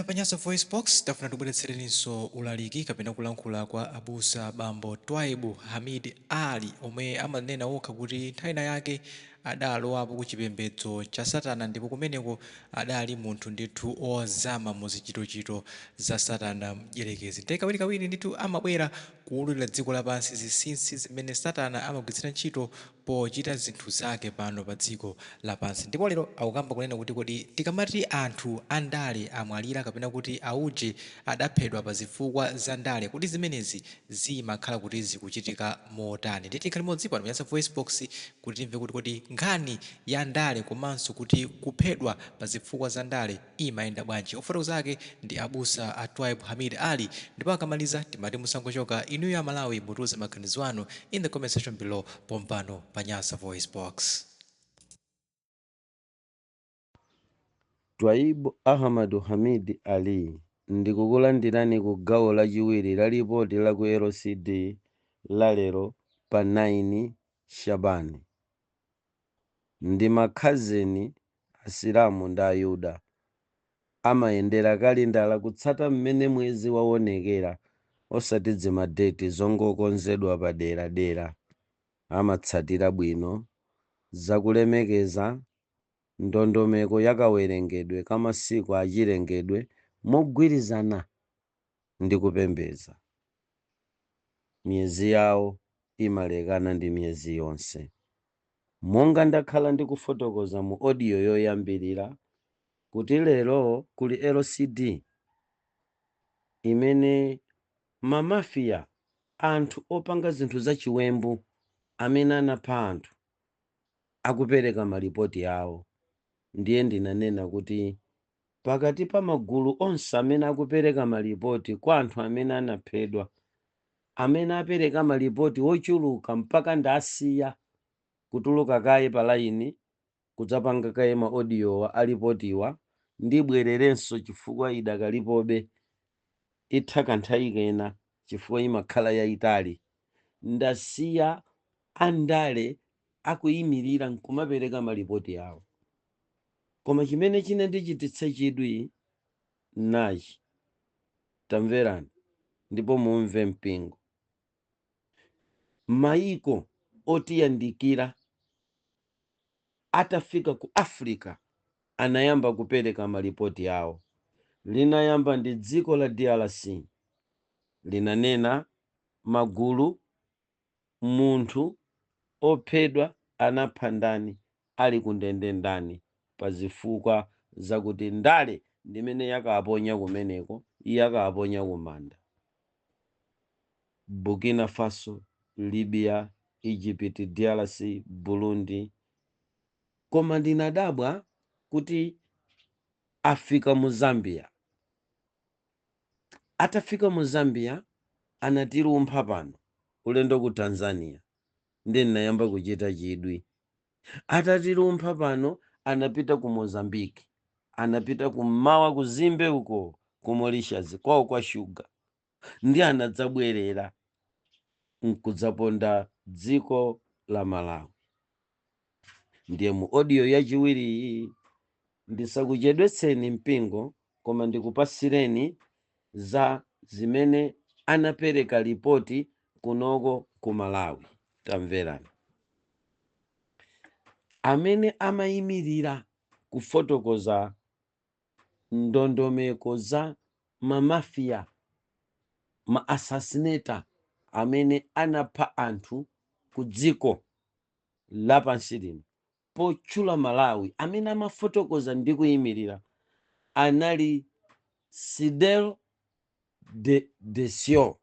pa Nyasa VoiceBox, tafuna tibweretsereninso ulaliki kapena kulankhula kwa abusa bambo Twaibu Hamid Ali, omwe amanena okha kuti nthawi ina yake adalowapo ku chipembedzo cha satana, ndipo kumeneko adali munthu ndithu ozama mu zichitochito za satana mdyerekezi. Ndiye kawirikawiri ndithu amabwera kuwululira dziko lapansi zinsinsi zimene satana amagwiritsira ntchito pochita zinthu zake pano pa dziko lapansi. Ndipo lero akukamba kunena kuti kodi tikamati anthu andale amwalira kapena kuti auje adaphedwa pa zifukwa za ndale, kodi zimenezi zimakhala kuti zikuchitika motani? Ndiye tikhale limodzi pano pa Nyasa VoiceBox kuti timve kuti kodi nkhani ya ndale komanso kuti kuphedwa pa zifukwa za ndale imayenda bwanji. Ofotokoza ake ndi abusa a Twaibu Hamid Ali, ndipo akamaliza timati musangochoka inuyo Amalawi, mutiuze maganizo anu in the comment section below pompano pa Nyasa VoiceBox. Twaibu Ahmadu Hamid Ali ndikukulandirani ku gawo lachiwiri la lipoti la ku LCD la lero pa 9 Shabani. Ndi makhazeni Asilamu ndi Ayuda amayendera kalendala kutsata mmene mwezi waonekera, osati dzimadeti zongokonzedwa paderadera. Amatsatira bwino zakulemekeza ndondomeko ya kawerengedwe ka masiku achilengedwe mogwirizana ndi kupembedza. Miyezi yawo imalekana ndi miyezi yonse. Monga ndakhala ndikufotokoza mu audio yoyambirira kuti lero kuli LCD imene mamafiya, anthu opanga zinthu zachiwembu amene anapha anthu, akupereka malipoti awo. Ndiye ndinanena kuti pakati pa magulu onse amene akupereka malipoti kwa anthu amene anaphedwa, amene apereka malipoti ochuluka mpaka ndasiya kutuluka kaye pa laini kudzapanga kaye ma audiowa alipotiwa, ndibwererenso chifukwa idakalipobe, itha kanthawi kena chifukwa imakhala yayitali. Ndasiya andale akuyimirira nkumapereka malipoti awo, koma chimene chinandichititsa chidwi nachi, tamverani ndipo mumve mpingo. Mayiko otiyandikira atafika ku Africa anayamba kupereka malipoti awo. Linayamba ndi dziko la DRC, linanena magulu munthu ophedwa anapha ndani, ali kundende ndani, pa zifukwa zakuti ndale ndimene yakaponya kumeneko, yakaponya kumanda. Burkina Faso, Libya, Egypt, DRC, Burundi. Koma ndinadabwa kuti afika mu Zambia. Atafika mu Zambia anatilumpha pano ulendo ku Tanzania, ndi ndinayamba kuchita chidwi. Atatilumpha pano anapita ku Mozambique, anapita kummawa kuzimbe uko ku Mauritius kwawo kwa shuga, ndi anadzabwerera nkudzaponda dziko la Malawi. Ndiye mu audio yachiwiri, ndisakuchedwetseni mpingo, koma ndikupasireni za zimene anapereka ripoti kunoko ku Malawi. Tamverani, amene amayimirira kufotokoza ndondomeko za mamafiya, ma assassinator amene anapha anthu ku dziko lapansi lino, potchula Malawi, amene amafotokoza ndi kuyimirira anali Sidel de Desio.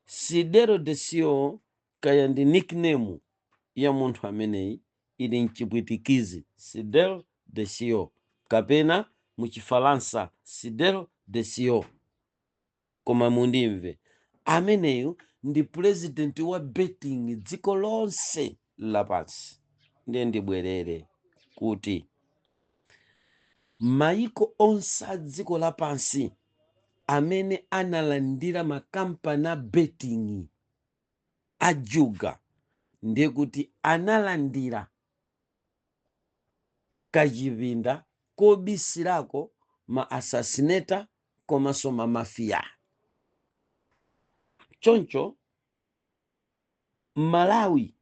Sidero Desio, kaya ndi nickname ya munthu ameneyi, ili mchipwitikizi Sidel Desio kapena muchifalansa Sidel Desio, koma mundimve, ameneyu ndi president wa betting dziko lonse lapansi. Ndiye ndibwerere kuti mayiko onse a dziko lapansi amene analandira makampani a betting a juga, ndiye kuti analandira kachipinda kobisirako Ma assassinator komanso ma mafia. Choncho Malawi,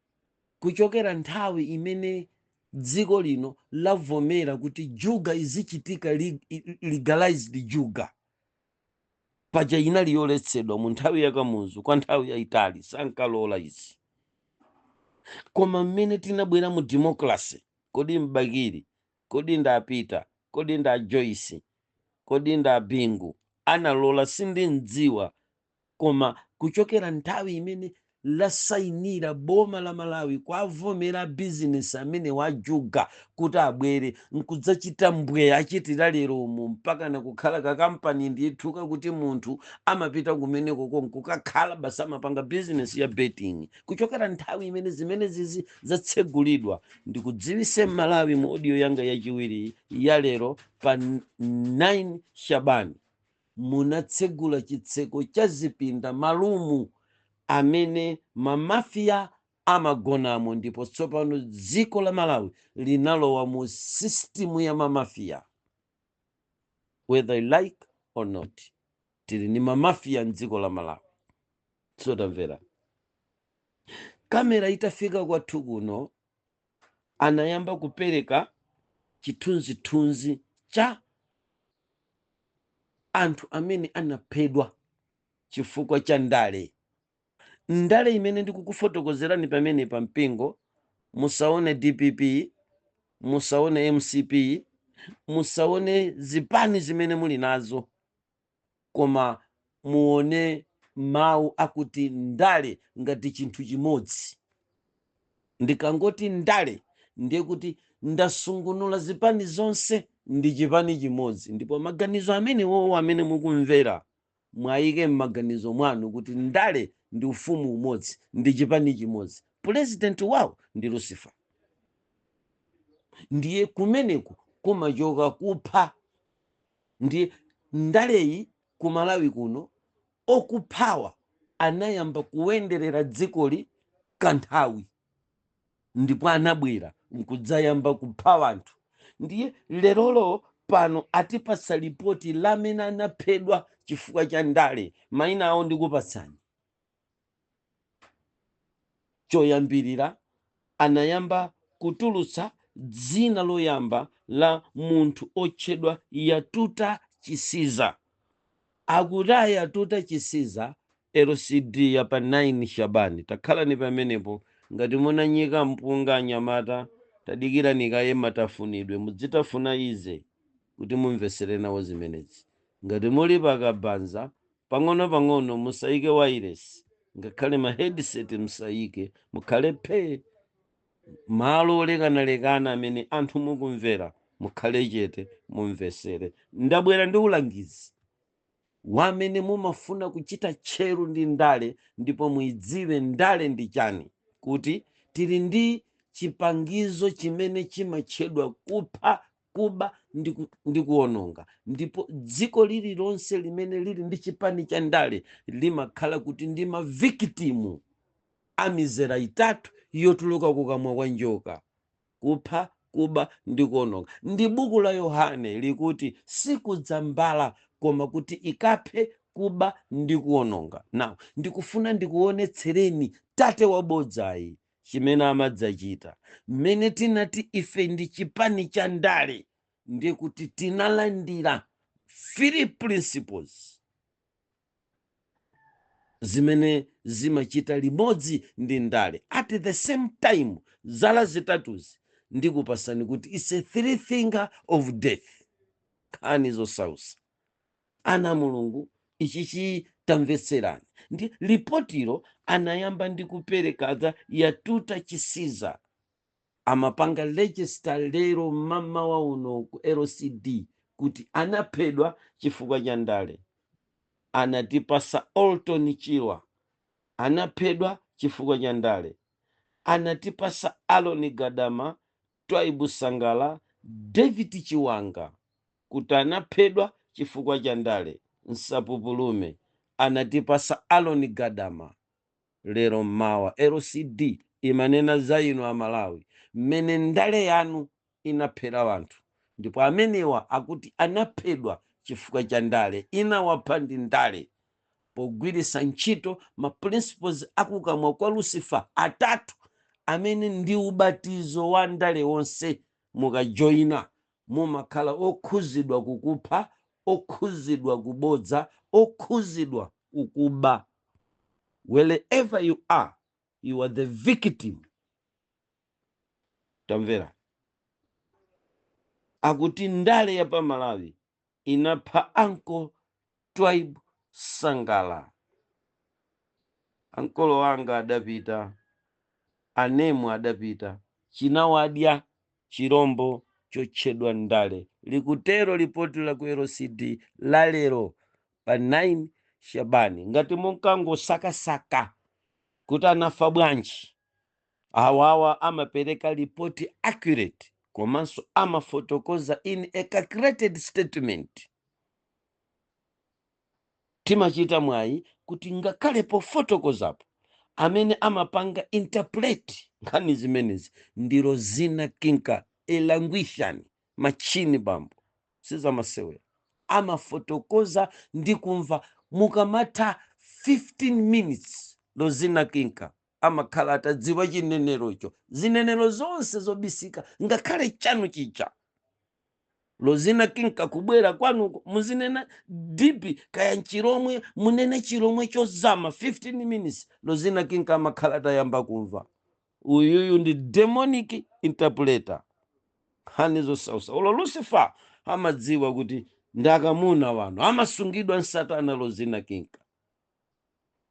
kuchokera nthawi imene dziko lino lavomera kuti juga izichitika, legalized juga, paja inali yoletsedwa mu nthawi yakamuzu kwa nthawi yayitali, sankalola izi. Koma mmene tinabwera mu democracy, kodi mbakiri, kodi ndapita, kodi nda Joyce, kodi nda Bingu analola? Sindimdziwa. Koma kuchokera nthawi imene lasayinira boma la Malawi kwavomera bizinesi amene wajuga kuti abwere nkudzachita mbwe achitira lero umu, mpaka nakukhala kakampani ndithu kakuti munthu amapita kumeneko nkukakhala basi, amapanga bizinesi ya betting. Kuchokera nthawi imene zimene zizi zatsegulidwa, ndikudziwise Malawi mu audio yanga yachiwiri ya lero pa 9 Shabani, munatsegula chitseko cha zipinda, ma room amene ma mafia amagonamo. Ndipo tsopano dziko la Malawi linalowa mu system ya ma mafia, whether you like or not. Tili ni ma mafia mdziko la Malawi. So tamvera, kamera itafika kwathu kuno, anayamba kupereka chithunzithunzi cha anthu amene anaphedwa chifukwa cha ndale. Ndale imene ndikukufotokozerani pamene pa mpingo, musaone DPP, musaone MCP, musaone zipani zimene muli nazo, koma muone mawu akuti ndale ngati chinthu chimodzi. Ndikangoti ndale, ndiye kuti ndasungunula zipani zonse ndi chipani chimodzi. Ndipo maganizo amene wowo amene mukumvera, mwayike m'maganizo mwanu kuti ndale ndi ufumu umodzi, ndi chipani chimodzi, purezidenti wawo ndi Lucifer. Ndiye kumeneku kumachoka kupha. Ndiye ndaleyi ku Malawi kuno, okuphawa anayamba kuyenderera dzikoli kanthawi, ndipo anabwera nkudzayamba kupha anthu. Ndiye lerolo pano atipatsa ripoti lamene anaphedwa chifukwa cha ndale. Mayina awo ndikupatsani. Choyambirira, anayamba kutulutsa dzina loyamba la munthu otchedwa Yatuta Chisiza. Akuti Yatuta Chisiza, LCD ya pa 9 Shabani. Takhalani pamenepo. Ngati munanyika mpunga, anyamata, tadikirani kaye matafunidwe, mudzitafuna ize kuti mumvesere nawo zimenezi. Ngati muli pakabanza, pang'ono-pang'ono, musayike wireless, ngakhale ma headset musayike, mukhale phee. Malo olekanalekana amene anthu mukumvera, mukhale chete, mumvesere. Ndabwera ndi ulangizi wamene mumafuna kuchita tcheru ndi ndale, ndipo muidziwe ndale ndi chani, kuti tili ndi chipangizo chimene chimatchedwa kupha, kuba ndi kuwononga. Ndipo dziko lililonse limene lili ndi chipani cha ndale limakhala kuti ndi ma victim a mizera itatu yotuluka kukamwa kwa njoka: kupha, kuba ndi kuwononga. Ndi buku la Yohane likuti sikudzambala koma kuti ikaphe, kuba ndi kuwononga. Now ndikufuna ndikuonetsereni tate wabodzayi chimene amadzachita. Mmene tinati ife ndi chipani cha ndale, ndiye kuti tinalandira three principles zimene zimachita limodzi ndi ndale at the same time. Zala zitatuzi ndikupasani kuti it's a three finger of death. Nkhani zosausa, ana Mulungu, ichichi tamvetserani. Ndi lipotilo anayamba ndi kupereka za Yatuta Chisiza, amapanga register lero mamawa uno ku LCD kuti anaphedwa chifukwa cha ndale. Anatipasa Olton Chirwa, anaphedwa chifukwa cha ndale. Anatipasa Alon Gadama, Twaibu Sangala, David Chiwanga kuti anaphedwa chifukwa cha ndale. Nsapupulume, anatipasa Alon Gadama lero mmawa. LCD imanena za inu Amalawi, mmene ndale yanu inaphera wanthu. Ndipo amenewa akuti anaphedwa chifukwa cha ndale. Inawapha ndi ndale, pogwiritsa ntchito ma principles akukamwa kwa Lucifer atatu, amene ndi ubatizo wa ndale wonse. Mukajoyina, mumakhala okhuzidwa kukupha, okhuzidwa kubodza, okhuzidwa kukuba. Wherever you are, you are the victim. Tamvera, akuti ndale ya pamalawi inapha Uncle Twaibu Sangala. Ankolo anga adapita, anemu adapita, chinawadya chirombo chotchedwa ndale. Likutero lipoti la ku LCD la lero pa 9 Shabani. Ngati munkangosakasaka kuti anafa bwanji, awawa amapereka ripoti accurate, komanso amafotokoza in a calculated statement. Timachita mwayi kuti ngakhale pofotokozapo, amene amapanga interpret nkhani zimenezi ndi Rosina Kinka, a languishani machini, bambo, sizamasewera. Amafotokoza ndi kumva. Mukamatha 15 minutes, Rosina Kinka amakhala atadziwa chinenerocho, zinenero zonse zobisika, ngakhale chanu chicha. Rosina Kinka kubwera kwanuko, muzinena deep, kaya nchiromwe, munene chiromwe chozama, 15 minutes Rosina Kinka amakhala atayamba kumva. Uyuyu ndi demonic interpreter. Nkhani zosausa. Ulo Lucifer amadziwa kuti ndakamuna wanu amasungidwa nsatana. Rosina Kinka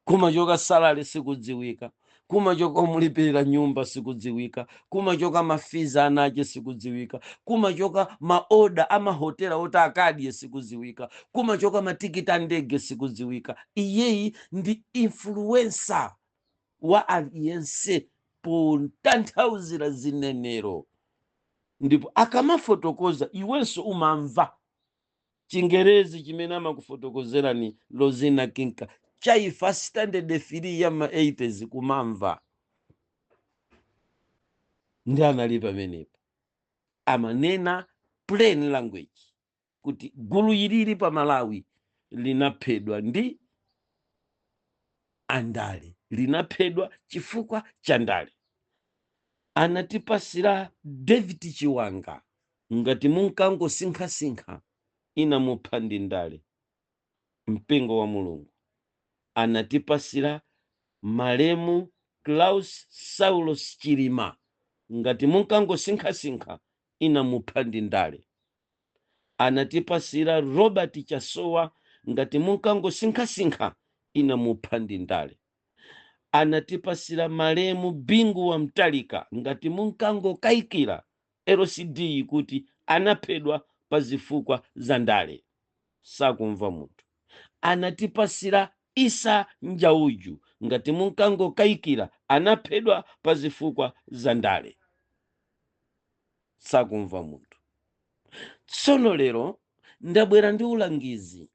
kumachoka salary sikudziwika, kumachoka umulipirira nyumba sikudziwika, kumachoka ma fees anache sikudziwika, kumachoka ma order amahotela oti akadye sikudziwika, kumachoka matikiti a ndege sikudziwika. Iyeyi ndi influencer wa aliyense potanthauzira zinenero, ndipo akamafotokoza iwenso umamva Chingerezi chimene amakufotokozerani Lozina Kinka chaifa standard 3 ya ma 80s kumamva. Ndi anali pamenepo, amanena plain language kuti gulu ilili pa Malawi linaphedwa ndi andale, linaphedwa chifukwa cha ndale. Anatipasira David Chiwanga. Ngati munkangosinkhasinkha, inamupha ndi ndale. Mpingo wa Mulungu, anatipasira malemu Klaus Saulos Chilima. Ngati munkangosinkhasinkha, inamupha ndi ndale. Anatipasira Robert Chasowa. Ngati munkangosinkhasinkha, inamupha ndi ndale. Anatipasira malemu Bingu wa Mtalika. Ngati munkangokayikira LCD kuti anaphedwa pa zifukwa za ndale, sakumva munthu. Anatipasira Isa Njauju. Ngati munkangokayikira anaphedwa pa zifukwa za ndale, sakumva munthu. Tsono lero ndabwera ndi ulangizi.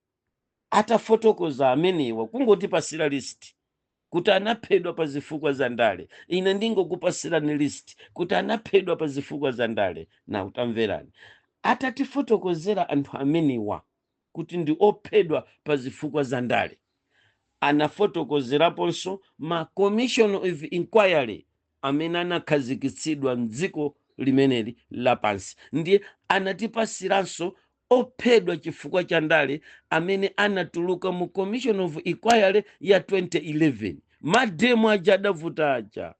Atafotokoza amenewa, kungotipasira list kuti anaphedwa pa zifukwa za ndale, ine ndingokupasirani list kuti anaphedwa pa zifukwa za ndale. Na utamverani, atatifotokozera anthu amenewa kuti ndi ophedwa pa zifukwa za ndale, anafotokozeraponso ma commission of inquiry amene anakhazikitsidwa mdziko limeneli lapansi. Ndiye anatipasiranso ophedwa chifukwa cha ndale amene anatuluka mu commission of inquiry ya 2011. Ma demo aja adavuta aja,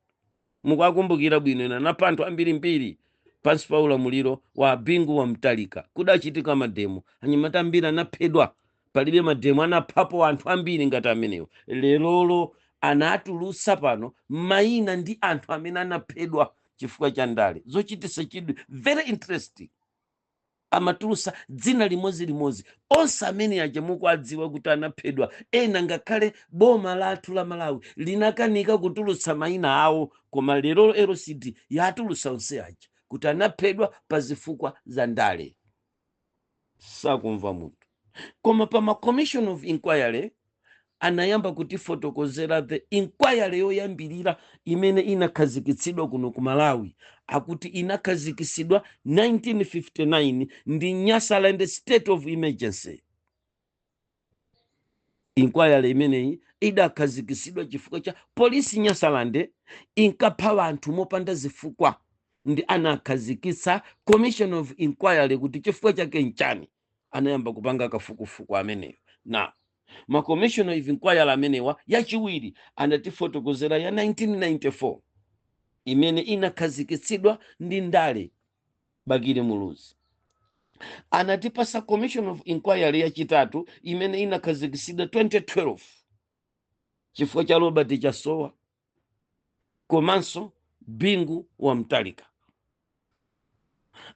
mukakumbukira bwino ina, anapha anthu ambirimbiri pansi pa ulamuliro wa Bingu wa Mtalika. Kudachitika ma demo, anyamata ambiri anaphedwa. Palibe ma demo anaphapo anthu ambiri ngati amenewo. Lerolo anatulutsa pano mayina ndi anthu amene anaphedwa chifukwa cha ndale. Zochititsa chidwi, very interesting. Amatulutsa dzina limodzi, onse amene aja mukuadziwa kuti anaphedwa. Ena ngakhale boma lathu la Malawi linakanika kutulutsa mayina awo, koma lero LCD yatulutsa onse aja kuti anaphedwa pa zifukwa za ndale. Sakumva munthu. Koma pa ma commission of inquiry Anayamba kutifotokozera the inquiry yoyambirira imene inakhazikitsidwa kuno ku Malawi. Akuti inakhazikitsidwa 1959 ndi Nyasaland State of Emergency. Inquiry imeneyi idakhazikitsidwa chifukwa cha polisi Nyasaland inkapha anthu mopanda zifukwa, ndi anakhazikitsa commission of inquiry kuti chifukwa chake nchani. Anayamba kupanga kafukufuku ameneyo. Na ma commission of inquiry amenewa, yachiwiri anatifotokozera ya 1994 imene inakhazikitsidwa ndi ndale Bakili Muluzi. Anatipasa commission of inquiry yachitatu imene inakhazikitsidwa 2012 chifukwa cha Robert Chasowa komanso Bingu wa Mtalika.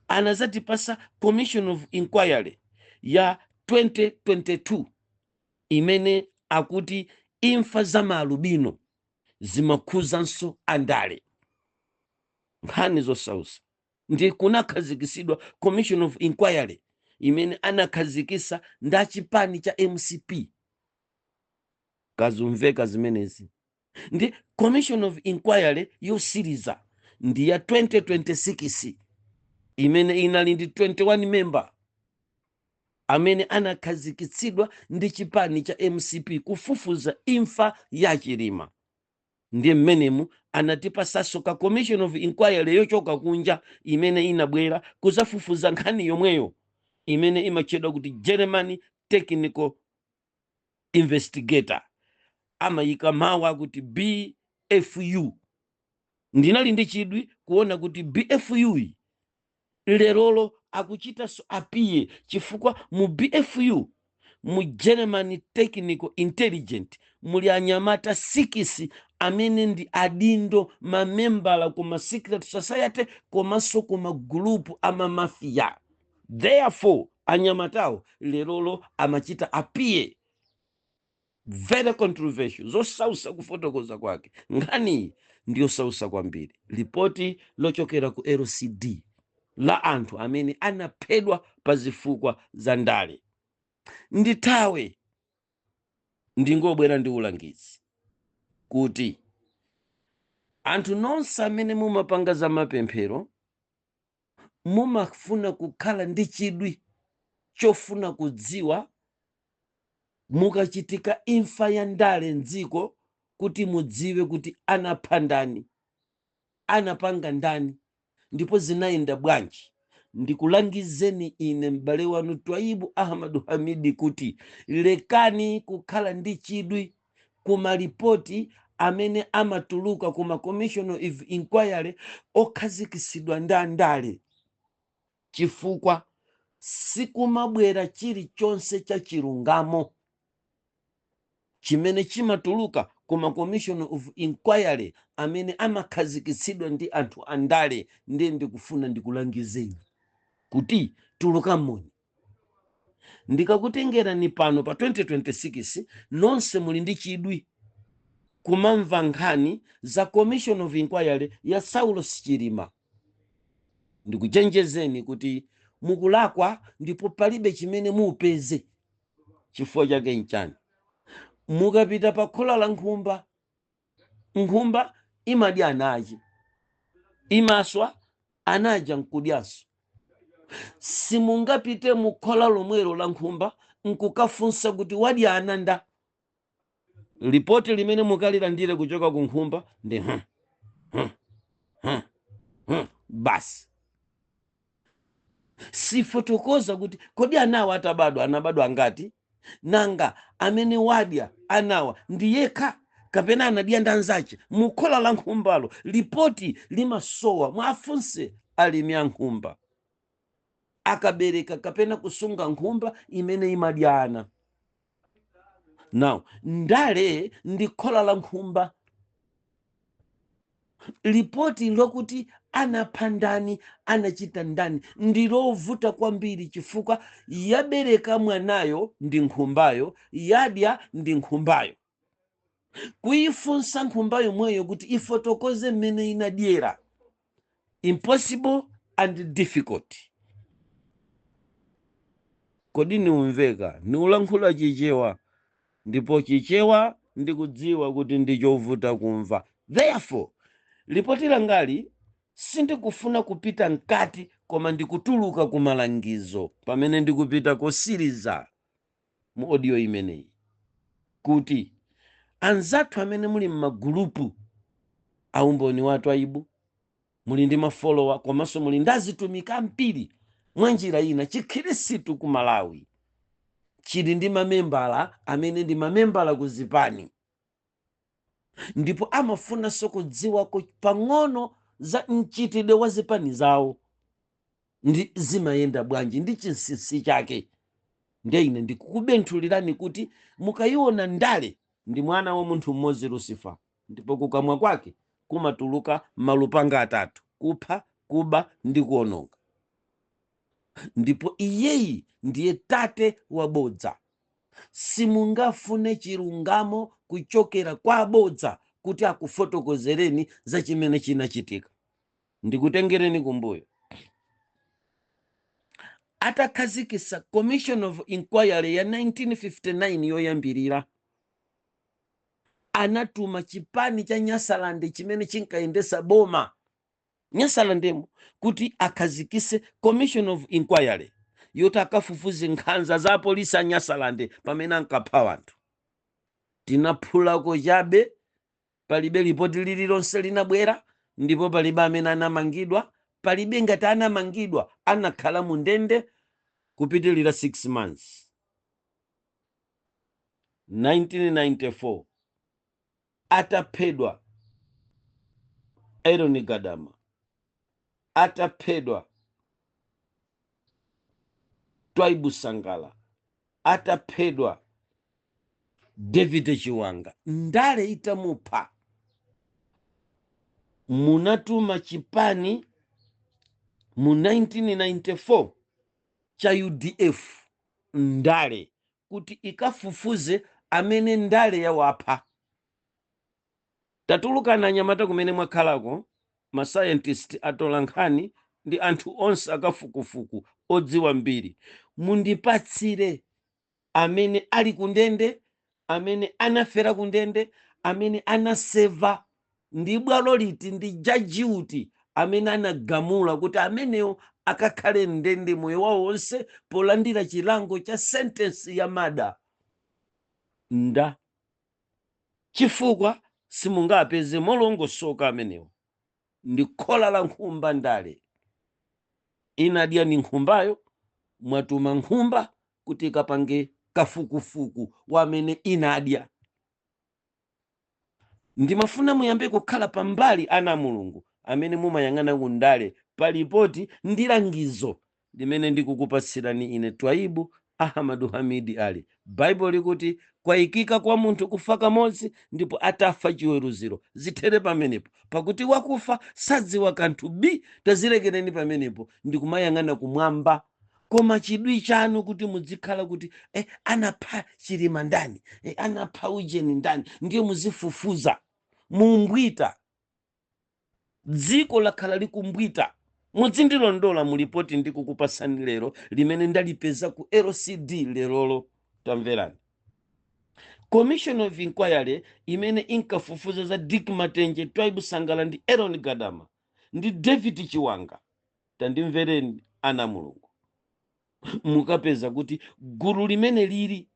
Anazatipasa commission of inquiry ya 2022 imene akuti imfa za maalubino zimakhuzanso andale, nkhani zosausa, ndi kunakhazikitsidwa commission of inquiry imene anakhazikitsa nda chipani cha MCP. Kazumveka zimenezi. Ndi commission of inquiry yosiriza ndi ya 2026 imene inali ndi 21 member amene anakhazikitsidwa ndi chipani cha MCP kufufuza imfa ya Chilima. Ndiye mmenemu anatipasanso ka commission of inquiry yochoka kunja imene inabwera kuzafufuza nkhani yomweyo, imene imatchedwa kuti German Technical Investigator, amayika mawu akuti BFU. Ndinali ndi chidwi kuona kuti BFU iyi lerolo akuchitanso appear, chifukwa mu BFU, mu German Technical Intelligent, muli anyamata 6 amene ndi adindo, mamembala kuma secret society komanso kuma gulupu amamafiya. Therefore anyamatawo lerolo amachita appear. Very controversial, zosausa kufotokoza kwake. Nkhaniyi ndiyosausa kwambiri. Lipoti lochokera ku LCD la anthu amene anaphedwa pa zifukwa za ndale. Ndithawe, ndingobwera ndi ulangizi kuti anthu nonse amene mumapanga za mapemphero, mumafuna kukhala ndi chidwi chofuna kudziwa mukachitika imfa ya ndale mdziko, kuti mudziwe kuti anapha ndani, anapanga ndani, ndipo zinayenda bwanji, ndikulangizeni ine m'bale wanu Twaibu Ahmadu Hamidi kuti lekani kukhala ndi chidwi kumalipoti amene amatuluka kuma commission of inquiry okhazikitsidwa ndi andale, chifukwa sikumabwera chilichonse cha chilungamo chimene chimatuluka kuma commission of inquiry amene amakhazikitsidwa ndi anthu andale. Ndiye ndikufuna ndikulangizeni kuti tuluka mmoni. Ndikakutengerani pano pa 2026, nonse muli ndi chidwi kumamva nkhani za commission of inquiry ya Saulos Chilima. Ndikuchenjezeni kuti mukulakwa ndipo palibe chimene mupeze. Chifukwa chake nchani? Mukapita pa khola la nkhumba, nkhumba imadya anachi, imaswa anaja nkudyanso. Simungapite mu khola lomwelo la nkhumba nkukafunsa kuti wadya ana nda. Lipoti limene mukalilandire kuchoka ku nkhumba ndi "Hmm, hmm, hmm, hmm," basi. Sifotokoza kuti kodi anawa atabadwa anabadwa angati, nanga amene wadya anawa ndi yekha kapena anadya ndi anzace mukhola la nkhumbalo. Lipoti limasowa. Mwafunse alimi a nkhumba akabereka kapena kusunga nkhumba imene imadya ana. Now ndale ndi khola la nkhumba. Lipoti lokuti anapha ndani, anachita ndani, ndi lovuta kwambiri, chifukwa yabereka mwanayo ndi nkhumbayo, yadya ndi nkhumbayo. Kuyifunsa nkhumba yomweyo kuti ifotokoze mmene inadyera, impossible and difficult. Kodi niumveka niulankhula Chichewa? Ndipo Chichewa ndikudziwa kuti ndi chovuta kumva. Therefore, lipoti langali sindikufuna kupita mkati, koma ndikutuluka ku malangizo pamene ndikupita kosiriza mu audio imeneyi, kuti anzathu amene muli m'magulupu aumboni wa Twaibu, muli ndi ma follower komanso muli ndi azitumiki ambiri. Mwa njira ina, Chikhirisitu ku Malawi chili ndi mamembala amene ndi mamembala ku zipani, ndipo amafunanso kudziwako pang'ono za mchitidwe wa zipani zawo ndi zimayenda bwanji ndi chinsinsi chake. Ndiye ine ndikukubenthulirani kuti mukayiona ndale ndi mwana wa munthu mmodzi, Lucifer, ndipo kukamwa kwake kumatuluka malupanga atatu: kupha, kuba ndi kuononga. Ndipo iyeyi ndiye tate wabodza. Simungafune chilungamo kuchokera kwa abodza kuti akufotokozereni za chimene chinachitika. Ndikutengereni kumbuyo. Atakhazikitsa Commission of Inquiry ya 1959 yoyambirira, anatuma chipani cha Nyasalande chimene chinkayendesa boma Nyasalandemo kuti akhazikise Commission of Inquiry yoti akafufuze nkhanza za apolisi a Nyasalande pamene ankapha anthu. Tinaphulako chabe, palibe lipoti lililonse linabwera, ndipo palibe amene anamangidwa, palibe. Ngati anamangidwa, anakhala mu ndende kupitilira 6 months. 1994, ataphedwa Aaron Gadama, ataphedwa Twaibu Sangala, ataphedwa David Chiwanga, ndale itamupha, munatuma chipani mu 1994 cha UDF, ndale, kuti ikafufuze amene ndale yawapha. Tatulukana anyamata kumene mwakhalako, ma scientist, atola nkhani ndi anthu onse akafukufuku odziwa mbiri, mundipatsire amene ali kundende, amene anafera kundende, amene anaseva, ndi bwalo liti, ndi jaji uti amene anagamula kuti amenewo akakhale ndende moyo wawo wonse polandira chilango cha sentence ya murder. Nda chifukwa simungapeze molongosoka amenewo. Ndi khola la nkhumba, ndale inadya ni nkhumbayo. Mwatuma nkhumba kuti ikapange kafukufuku wa amene inadya. Ndimafuna muyambe kukhala pambali, ana a Mulungu amene mumayang'ana kundale, palipoti ndi langizo limene ndikukupatsirani ine Twaibu Ahamadu Hamidi Ali. Baibulo likuti kwayikika kwa munthu kufa kamodzi, ndipo atafa chiweruziro. Zithere pamenepo, pakuti wakufa sadziwa kanthu bi. Tazilekereni pamenepo ndikumayang'ana kumwamba. Koma chidwi chanu kuti muzikhala kuti anapha Chilima ndani, anapha ujeni ndani, ndiye muzifufuza, mumbwita. Dziko lakhala likumbwita. Muzindilondola mulipoti ndikukupasani lero limene ndalipeza ku LCD lerolo. Tamverani, Commission of Inquiry imene inkafufuza za Dick Matenje, Twaibu Sangala ndi Aaron Gadama ndi David Chiwanga, tandimvereni ana Mulungu, mukapeza kuti gulu limene lili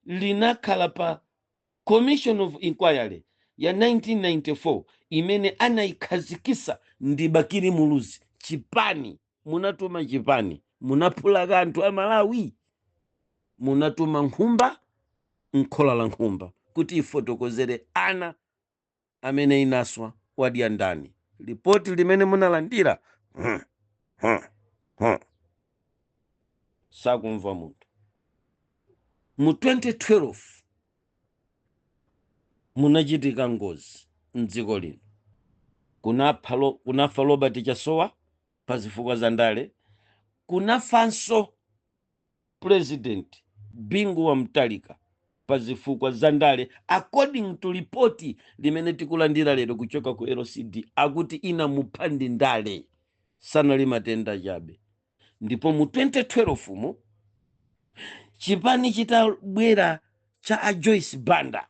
linakhala pa Commission of Inquiry ya 1994 imene anayikhazikisa ndi Bakili Muluzi. Chipani munatuma, chipani munaphula kanthu a Malawi, munatuma nkhumba nkhola la nkhumba kuti ifotokozere ana amene inaswa wadya ndani. Lipoti limene munalandira, sakumva munthu. Mu 2012 munachitika ngozi mdziko lino, kunafa Robert Chasowa pa zifukwa za ndale, kunafanso President Bingu wa Mutharika pa zifukwa za ndale, according to ripoti limene tikulandira lero kuchoka ku LCD, akuti inamupha ndi ndale, sanali matenda chabe. Ndipo mu 2012 mu chipani chitabwera Cha a Joyce Banda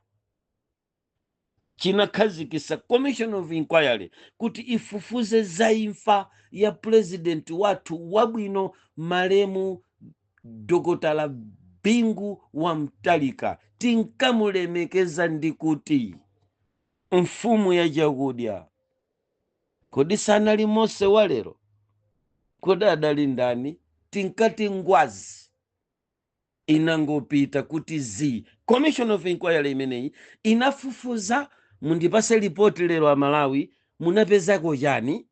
chinakhazikisa commission of inquiry kuti ifufuze za imfa ya president wathu wabwino, malemu Dokotala Bingu wa Mtalika. Tinkamulemekeza ndi kuti mfumu ya chakudya. Kodi sanali Mose wa lero? Kodi adali ndani? Tinkati ngwazi. Inangopita kuti zi commission of inquiry imeneyi inafufuza. Mundipase ripoti lero Amalawi, munapezako chani?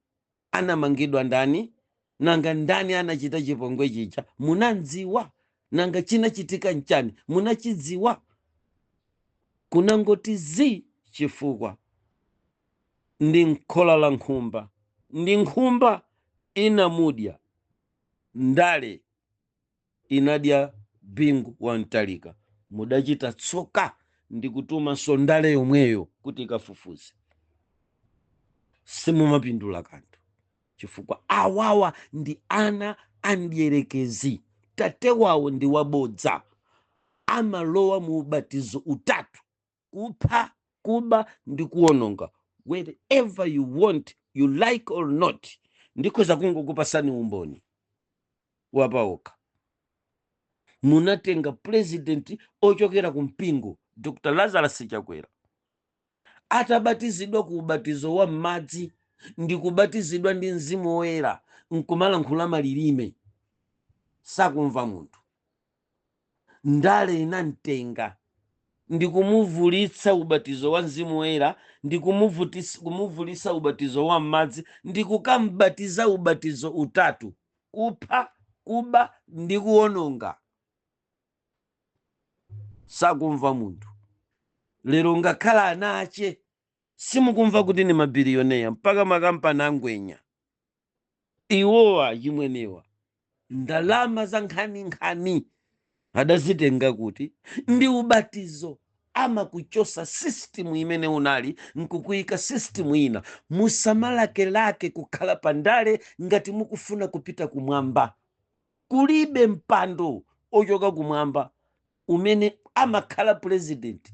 Anamangidwa ndani? Nanga ndani anachita chipongwe chija? Munandziwa? Nanga chinachitika nchani? Munachidziwa? Kunangoti zi, chifukwa ndi nkhola la nkhumba, ndi nkhumba inamudya. Ndale inadya Bingu wa Mtalika. Mudachita tsoka ndi kutumanso ndale yomweyo kuti ikafufuze. Simumapindula kanthu, chifukwa awawa ndi ana amdierekezi. Tate wawo ndi wabodza. Amalowa mu ubatizo utatu: kupha, kuba ndi kuwononga. Wherever you want, you like or not, ndikhoza kungokupasani umboni wapaokha. Munatenga president ochokera ku mpingo, Dr Lazarus Chakwera, atabatizidwa ku ubatizo wa m'madzi ndi kubatizidwa ndi Mzimu Woyera, nkumalankhula malilime sakumva munthu. Ndale inamtenga ndi kumuvulitsa ubatizo wa Mzimu Woyera, ndi kumuvulitsa ubatizo wa m'madzi, ndi kukambatiza ubatizo utatu: kupha, kuba ndi kuwononga. Sakumva munthu. Lero ngakhala ana ache simukumva kuti ni mabillionaire, mpaka makampani angwenya. Iwowa chimwenewa ndalama za nkhaninkhani adazitenga kuti? Ndi ubatizo. Amakuchosa system imene unali nkukuyika system ina. Musamalakelake kukhala pandale ngati mukufuna kupita kumwamba. Kulibe mpando ochoka kumwamba umene amakhala president.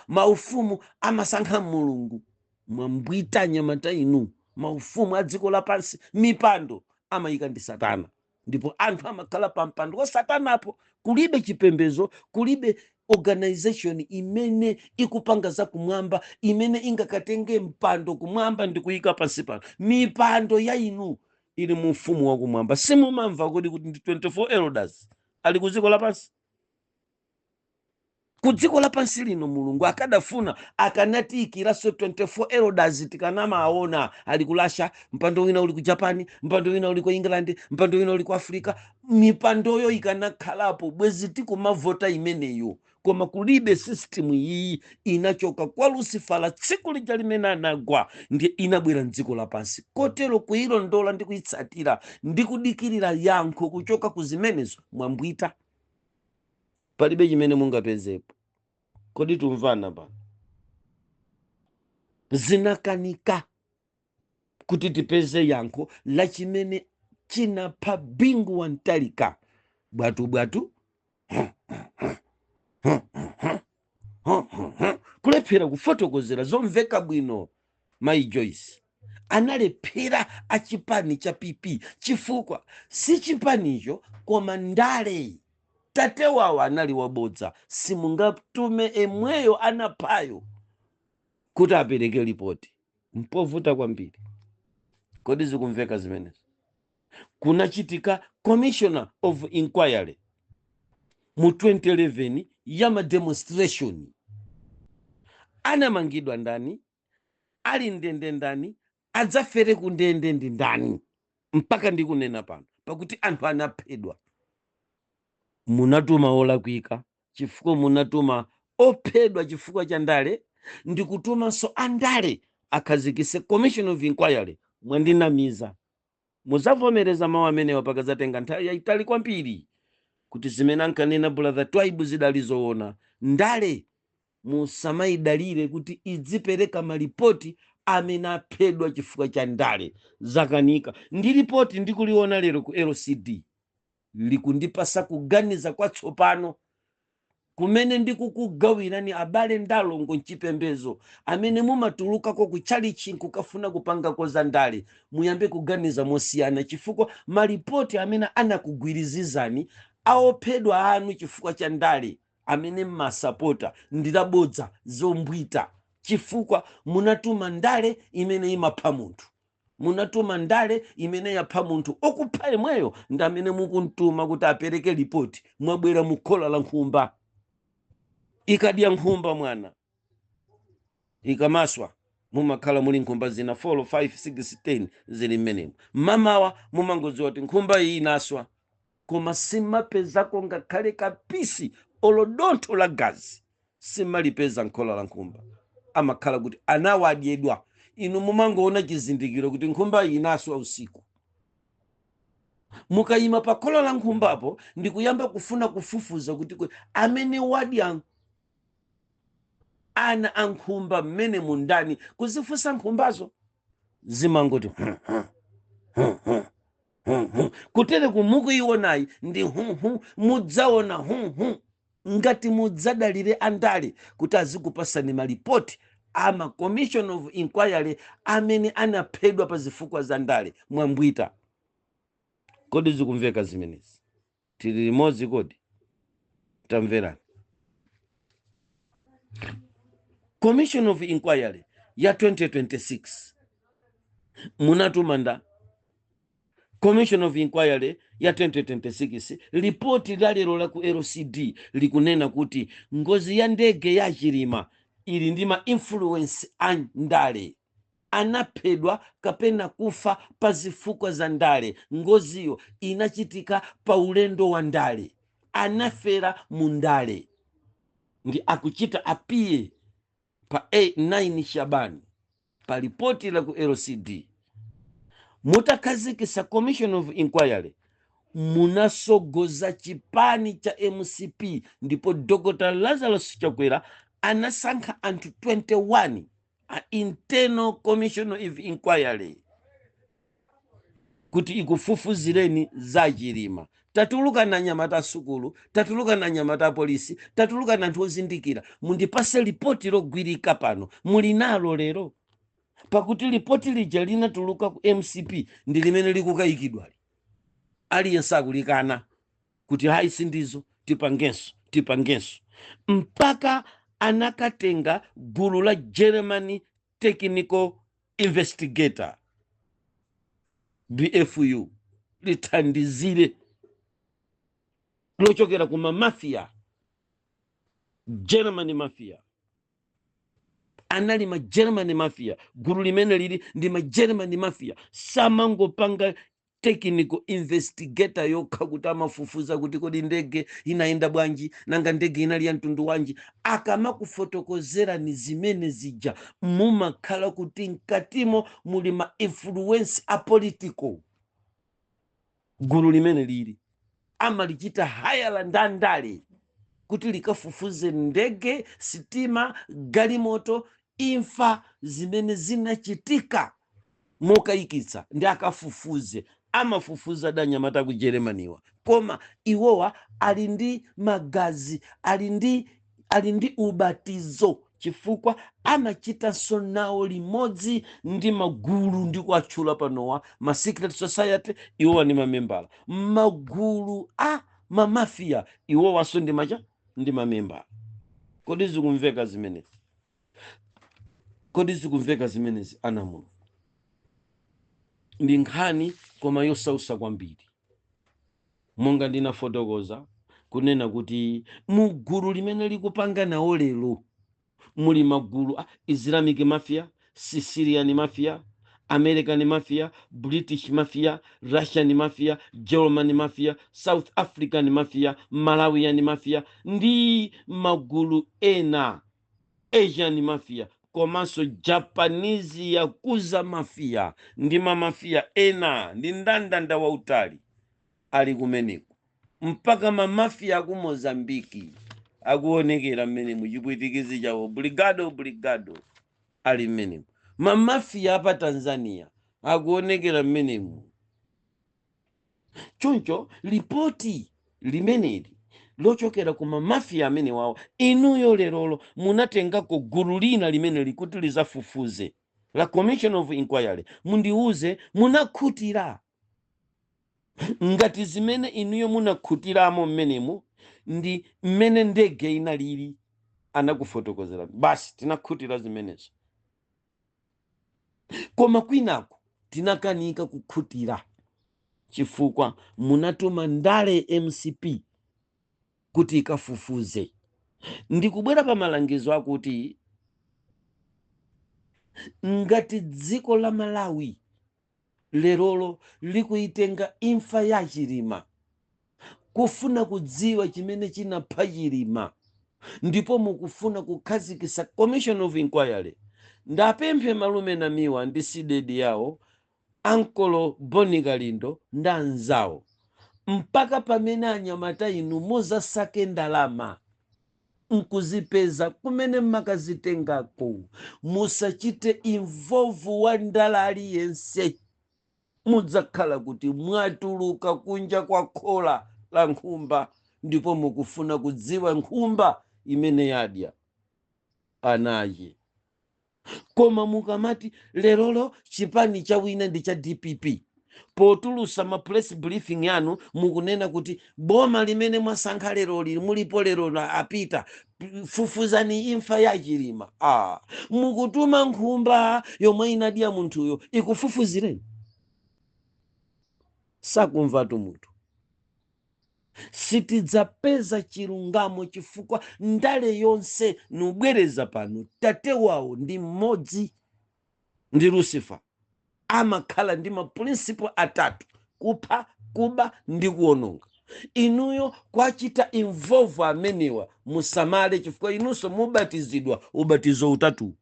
Maufumu amasankha Mulungu. Mwambwita nyamata inu. Maufumu a dziko lapansi, mipando amayika ndi Satana, ndipo anthu amakhala pa mpando wa Satanapo. Kulibe chipembezo, kulibe organization imene ikupanga za kumwamba imene ingakatenge mpando kumwamba ndi kuyika pansi pano. Mipando ya inu ili mu ufumu wakumwamba. Simumamva kuti ndi 24 elders ali ku dziko lapansi? Ku dziko lapansi lino Mulungu akadafuna akanatiikiranso 24 elders, tikanamaona ali ku Russia, mpando wina uli ku Japan, mpando wina uli ku England, mpando wina uli ku Africa. Mipandoyo ikanakhalapo, bwezi tikumavota imeneyo. Koma kulibe. System iyi inachoka kwa Lucifera tsiku lija limene anagwa, ndiye inabwera mdziko lapansi. Kotero kuyilondola ndi kuyitsatira ndi kudikirira yankho kuchoka ku zimenezo, mwambwita, palibe chimene mungapezepo. Kodi tumvana pano? Zinakanika kuti tipeze yankho la chimene chinapha Bingu wa Mtalika. Bwatubwatu, kulephera kufotokozera zomveka bwino. Mayi Joyce analephera achipani cha PP, chifukwa si chipanicho koma ndale. Tate wawo anali wabodza. Simungatume emweyo anaphayo kuti apereke ripoti, mpovuta kwambiri. Kodi zikumveka zimenezo? Kunachitika commissioner of inquiry mu 2011 ya mademonstration. Anamangidwa ndani? Ali ndende ndani? Adzafere ku ndende ndi ndani? Mpaka ndikunena pano, pakuti anthu anaphedwa. Munatuma olakwika, chifukwa munatuma ophedwa chifukwa cha ndale, ndikutumanso andale akhazikise commission of inquiry. Mwandinamiza. Muzavomereza mawu amenewa pakazatenga nthawi yayitali kwambiri, kuti zimene ankanena Brother Twaibu zidali zoona. Ndale musamayidalire kuti idzipereka malipoti amene aphedwa chifukwa cha ndale. Zakanika. Ndi ripoti ndikuliona lero ku LCD likundipasa kuganiza kwatsopano. Kumene ndikukugawirani, abale ndi alongo mchipembezo, amene mumatulukako kutchalichi nkukafuna kupangako za ndale, muyambe kuganiza mosiyana, chifukwa malipoti amene anakugwirizizani aophedwa anu chifukwa cha ndale amene mmasapota ndilabodza, zombwita, chifukwa munatuma ndale imene imapha munthu. Munatuma ndale imene yapha munthu. Okupha yemweyo ndi amene mukumtuma kuti apereke lipoti. Mwabwera mukhola la nkhumba. Ikadya nkhumba mwana, ikamaswa, mumakhala muli nkhumba zina 4, 5, 6, 10 zili mmenemo. Mmamawa mumangodziwa kuti nkhumba iyi inaswa, koma simapezako ngakhale kapisi olo dontho la gazi, simalipeza nkhola la nkhumba. Amakhala kuti anawadyedwa. Inu mumangoona chizindikiro kuti nkhumba iyi inaswa usiku. Mukayima pa khola la nkhumbapo ndikuyamba kufuna kufufuza kuti amene wadya ana a nkhumba mmene mundani, kuzifunsa nkhumbazo, zimangoti hu. Kutere kumukuionayi ndi huhu, mudzaona huhu ngati mudzadalire andale kuti azikupasani malipoti ama commission of inquiry amene anaphedwa pa zifukwa za ndale. Mwambwita. Kodi zikumveka zimenezi? Tili limodzi? Kodi tamverani? Commission of inquiry ya 2026 munatuma nda commission of inquiry ya 2026. Ripoti la lero la ku LCD likunena kuti ngozi ya ndege ya Chilima ili ndi ma influence a ndale, anaphedwa kapena kufa pa zifukwa za ndale, ngoziyo inachitika pa ulendo wa ndale, anafera mu ndale, ndi akuchita apiye pa 9 Shabani pa ripoti la ku LCD. Mutakhazikisa commission of inquiry, munasogoza chipani cha MCP, ndipo Dr Lazarus Chakwera anasankha anthu 21 a internal commission of inquiry kuti ikufufuzireni za Chilima. Tatuluka na anyamata asukulu, tatuluka na anyamata apolisi, tatuluka na anthu ozindikira, mundipase lipoti logwirika pano. Muli nalo lero? Pakuti lipoti lija linatuluka ku MCP ndi limene likukayikidwali. Aliyense akulikana kuti hayi, sindizo, tipangenso, tipangenso, mpaka anakatenga gulu la Germany Technical Investigator, BFU, lithandizire, lochokera kuma mafia, Germany mafia. Anali ma Germany mafia. Gulu limene lili ndi ma Germany mafia. Samangopanga technical investigator yokha kuti amafufuza kuti kodi ndege inayenda bwanji, nanga ndege inali ya mtundu wanji. Akamakufotokozerani zimene zija, mumakhala kuti mkatimo muli ma influence a political. Gulu limene lili amalichita hire ndandale kuti likafufuze ndege, sitima, galimoto, imfa zimene zinachitika mokayikitsa, ndi akafufuze. Amafufuza danyamata ku Germanywa, koma iwowa ali ndi magazi, ali ndi ubatizo, chifukwa amachitanso nawo limodzi ndi magulu ndi kuatchula panowa ma secret society. Iwowa ndi mamembala magulu a mamafiya, iwowanso ndi macha ndi mamembala. Kodi zikumveka zimenezi? Kodi zikumveka zimenezi, ana Mulungu? Ndi nkhani koma yosausa kwambiri. Monga ndinafotokoza kunena kuti mu gulu limene likupanga nawo lero muli magulu a Islamic Mafia, Sicilian Mafia, American Mafia, British Mafia, Russian Mafia, German Mafia, South African Mafia, Malawian Mafia ndi magulu ena, Asian Mafia, komanso Japanese Yakuza Mafia ndi mamafiya ena, ndi ndandanda wautali ali kumeneko. Mpaka mamafiya aku Mozambiki akuonekera mmene muchipwitikizi chawo, obrigado, obrigado, ali mmenemo. Mamafiya apa Tanzania akuonekera mmenemu. Choncho lipoti limeneli Lochokera ku ma mafia amene wawo. Inuyo lerolo munatengako gulu lina limene likuti lizafufuze, la commission of inquiry. Mundiuze, munakhutira ngati zimene inuyo munakhutiramo mmenemu ndi mmene ndege inalili? Anakufotokozera basi, tinakhutira zimenezo. Koma kwinaku tinakanika kukhutira chifukwa munatuma ndale, MCP, kuti ikafufuze. Ndikubwera pa malangizo akuti ngati dziko la Malawi lerolo likuitenga imfa ya Chilima, kufuna kudziwa chimene chinapha Chilima, ndipo mukufuna kukhazikitsa commission of inquiry, ndapemphe malume Namiwa ndi CDEDI yawo, ankolo Boni Kalindo ndi anzawo, mpaka pamene anyamata inu muzasake ndalama nkuzipeza kumene mmakazitengako, musachite involve wa ndala aliyense. Mudzakhala kuti mwatuluka kunja kwa khola la nkhumba, ndipo mukufuna kudziwa nkhumba imene yadya anache. Koma mukamati lerolo chipani chawina ndi cha DPP, potulusa ma press briefing yanu mukunena kuti boma limene mwasankha leroli, mulipo lero, la apita, fufuzani imfa ya Chilima. Ah, mukutuma nkhumba yomwe inadya munthuyo ikufufuzireni? Sakumvatu munthu. Sitidzapeza chilungamo chifukwa ndale yonse, nubwereza pano, tate wawo ndi mmodzi, ndi Lucifer. Amakhala ndi ma principle atatu: kupha, kuba ndi kuwononga. Inuyo kwachita involve amenewa, musamale, chifukwa inunso mubatizidwa ubatizo utatu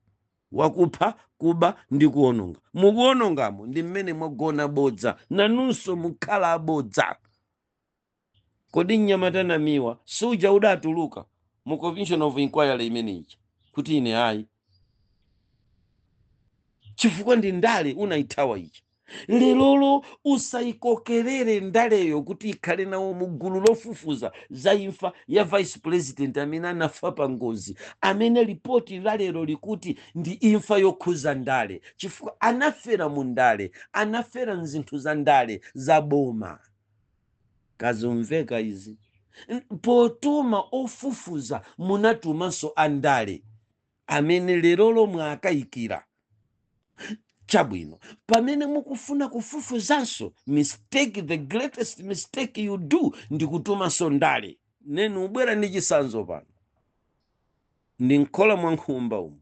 wakupha, kuba ndi kuwononga. Mukuwonongamo ndi mmene mwagona bodza, nanunso mukhala abodza. Kodi mnyamata Namiwa suja udatuluka mu commission of inquiry imeneyi kuti ine ayi, chifukwa ndi ndale unayithawa ichi? Lerolo usayikokerere ndaleyo kuti ikhale nawo mu gulu lofufuza za imfa ya vice president amene anafa pa ngozi, amene ripoti la lero likuti ndi imfa yokhuza ndale, chifukwa anafera mu ndale, anafera mzinthu za ndale za boma. Kazimveka izi? Potuma ofufuza munatumanso andale amene lerolo mwakayikira. Chabwino, pamene mukufuna kufufuzanso, mistake, the greatest mistake you do ndi kutumanso ndale. Nenu ubwera ndi chisanzo pano, ndi nkhola mwa nkhumba umu.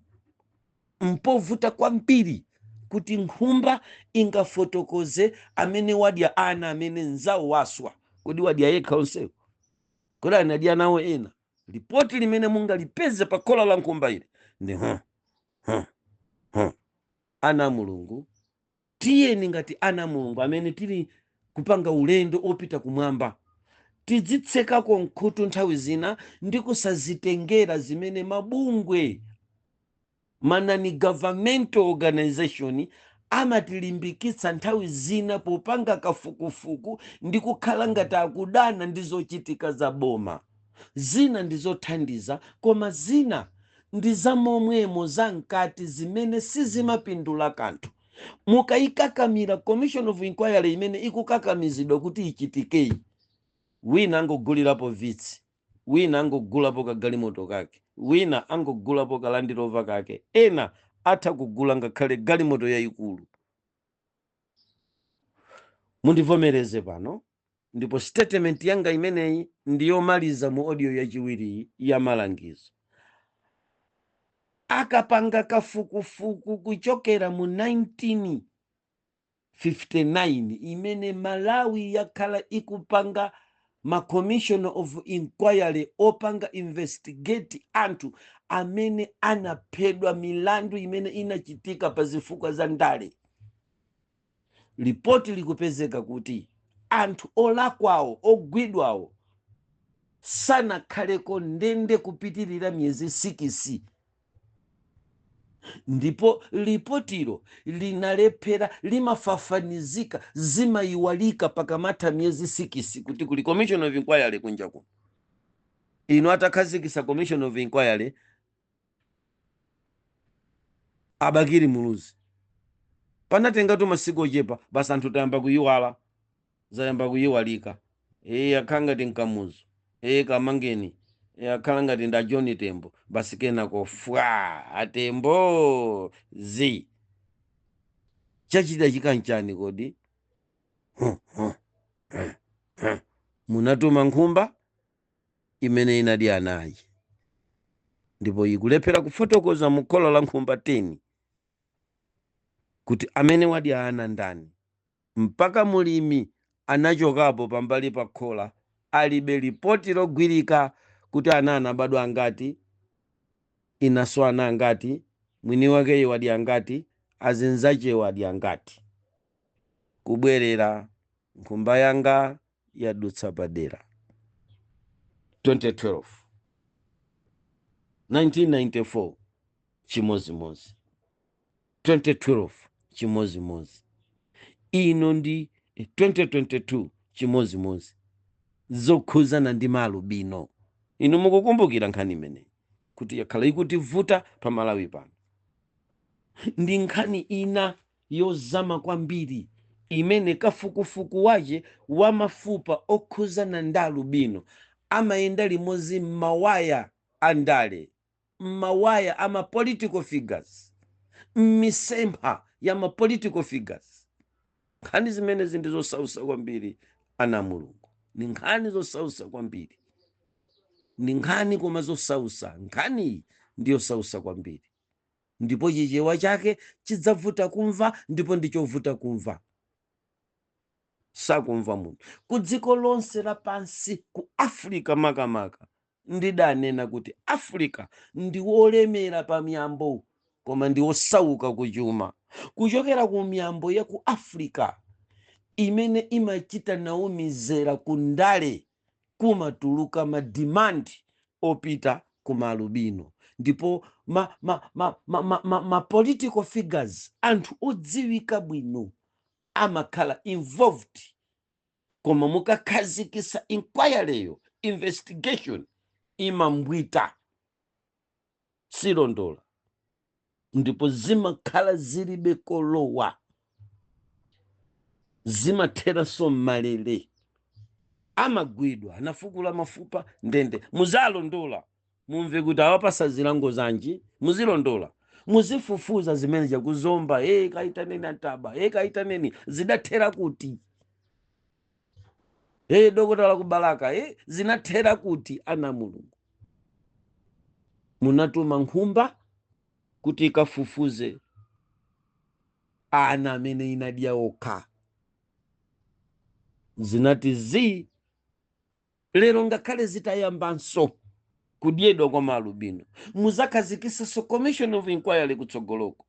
Mpovuta kwambiri kuti nkhumba ingafotokoze amene wadya ana amene nzawo waswa. Kodi wadya yekha onsewo? Kodi anadya nawo ena? Ripoti limene mungalipeze pa khola la nkhumba ili ndi huh, huh, huh. Ana a Mulungu, tiyeni ngati ana a Mulungu amene tili kupanga ulendo opita kumwamba, tidzitsekako nkhutu nthawi zina ndi kusazitengera zimene mabungwe, ma non governmental organization, amatilimbikitsa nthawi zina popanga kafukufuku ndi kukhala ngati akudana ndi zochitika za boma. Zina ndi zothandiza, koma zina ndi zamomwemo zamkati zimene sizimapindula kanthu. Mukayikakamira commission of inquiry imene ikukakamizidwa kuti ichitikeyi, wina angogulirapo Vitz, wina angogulapo kagalimoto kake, wina angogulapo ka Land Rover kake, ena atha kugula ngakhale galimoto yayikulu. Mundivomereze pano, ndipo statement yanga imeneyi ndiyomaliza mu audio yachiwiri ya malangizo. Akapanga kafukufuku kuchokera mu 1959 imene Malawi yakhala ikupanga ma commission of inquiry opanga investigate anthu amene anaphedwa, milandu imene inachitika pa zifukwa za ndale, ripoti likupezeka kuti anthu olakwawo ogwidwawo sanakhaleko ndende kupitirira miyezi 6, ndipo lipotilo linalephera, limafafanizika, zimayiwalika pakamatha miyezi 6 kuti kuli commission of inquiry kunja kuno. Inu atakhazikitsa commission of inquiry a Bakili Muluzi, panatengatu masiku ochepa basi anthu tayamba kuyiwala, zayamba kuyiwalika. E, akhala ngati nkamuzu, e, kamangeni, e, akhala ngati nda John Tembo, basi kenako fwa atembo zi chachita chikanchani kodi? Munatuma nkhumba imene inadya anayi ndipo ikulephera kufotokoza mu khola la nkhumba 10 kuti amene wadya ana ndani, mpaka mulimi anachokapo pambali pa khola alibe lipoti logwirika kuti ana anabadwa angati, inaso ana angati, mwini wakeyo wadya angati, azinzachewo adya angati. Kubwerera nkhumba yanga yadutsa padera. 2012, 1994 chimozimozi, 2012 chimozimozi, ino ndi 2022 chimozimozi, zokhuzana ndi maalubino. Inu mukukumbukira nkhani imeneyi kuti yakhala ikutivuta pa Malawi pano. Ndi nkhani ina yozama kwambiri imene kafukufuku wache wa mafupa okhuzana ndi alubino amayenda limodzi m'mawaya a ndale, m'mawaya a ma political figures, m'misempha ya ma political figures. Nkhani zimenezi ndi zosausa kwambiri, ana Mulungu, ni nkhani zosausa kwambiri, ni nkhani koma zosausa. Nkhaniyi ndi yosausa kwambiri ndipo chichewa chake chidzavuta kumva, ndipo ndichovuta kumva, sakumva munthu ku dziko lonse lapansi, ku Africa makamaka. Ndidanena kuti Africa ndi wolemera pa miyambo koma ndi wosauka kuchuma. Kuchokera ku miyambo ya ku Africa imene imachita nawo mizera ku ndale kumatuluka ma demand opita ku maalubino, ndipo ma political figures, anthu odziwika bwino, amakhala involved. Koma mukakhazikisa inquiryyo, investigation imambwita, silondola, ndipo zimakhala zilibe kolowa, zimatheranso mmalere. Amagwidwa, anafukula mafupa, ndende. Muzalondola mumve kuti awapasa zilango zanji. Muzilondola, muzifufuza zimene chakuzomba, e kaitaneni antaba, e kaitaneni, zidathera kuti? E dokotala kubalaka, e zinathera kuti? Ana Mulungu, munatuma nkhumba kuti ikafufuze ana amene inadya okha, zinati zi. Lero ngakhale zitayambanso kudyedwa kwa maalubino, muzakhazikisanso commission of inquiry kutsogoloko